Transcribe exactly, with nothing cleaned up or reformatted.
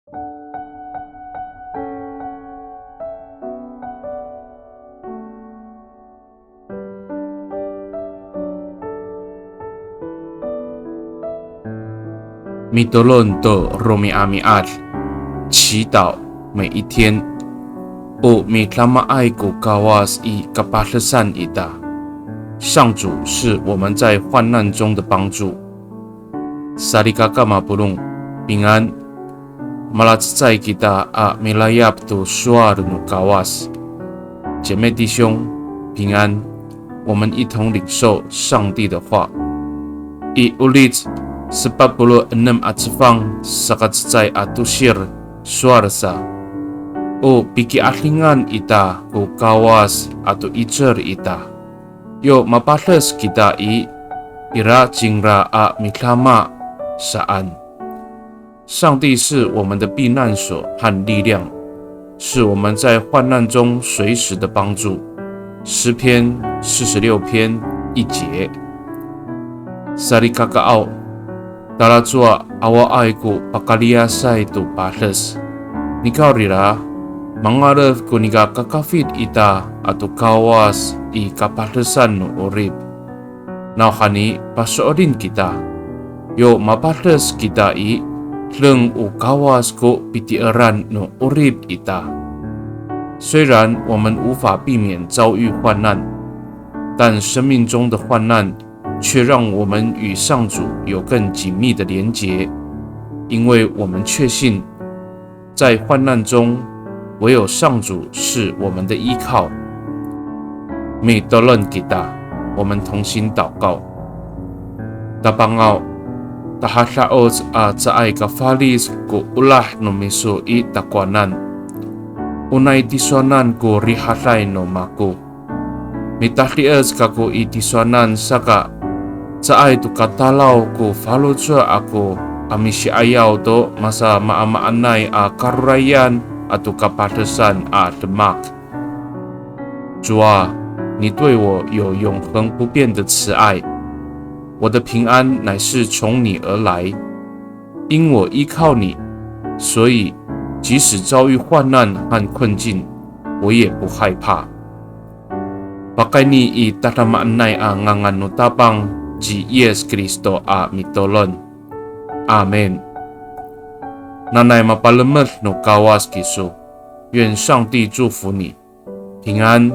Mitolon to romi'ami'ad, 祈祷每一天。O midamaay ko Kawas i kapadesan ita. 上主是我们在患难中的帮助。 Salikaka mapolong, 平安。Malacecay kita a milayap to sowal no Kawas. 姐妹弟兄，平安。我们一同领受上帝的话。I Olic sepat polo' enem a cefang saka cecay a tosir sowal sa, o piki'adingan ita ko Kawas ato 'icel ita. Yo mapades kita i, ira cingra a midama saan. 上帝是我们的避难所和力量，是我们在患难中随时的帮助。诗篇四十六篇一节。Salikakaaw, talacowa awaay ko pakaliyasay to pades. Nikawrira, mangalef ko nika kakafit ita ato Kawas i kapadesan no 'orip. Nawhani paso'elin kita. Yo mapades kita i, deng o Kawas ko pitieran no 'orip ita. 虽然我们无法避免遭遇患难，但生命中的患难却让我们与上主有更紧密的连结，因为我们确信 在患难中，唯有上主是我们的依靠。Mitolon kita, 我们同心祷告。Tapangaw, tahada'oc a caay ka falic ko olah no miso i takowanan. O nai tisowanan ko rihaday no mako. Mitadi'ec kako i tisowanan saka, caay to katalaw ko faloco' ako a misi'ayaw to masamaamaanay a karorayan ato kapadesan a demak. 主啊，你对我有永恒不变的慈爱，我的平安乃是从你而来，因我依靠你，所以即使遭遇患难和困境，我也不害怕。 Pakayni i tadamaanay a ngangan no Tapang ci Yis Kristo a mitolon. Amin. Nanay mapalemed no Kawas kiso. 愿上帝祝福你，平安。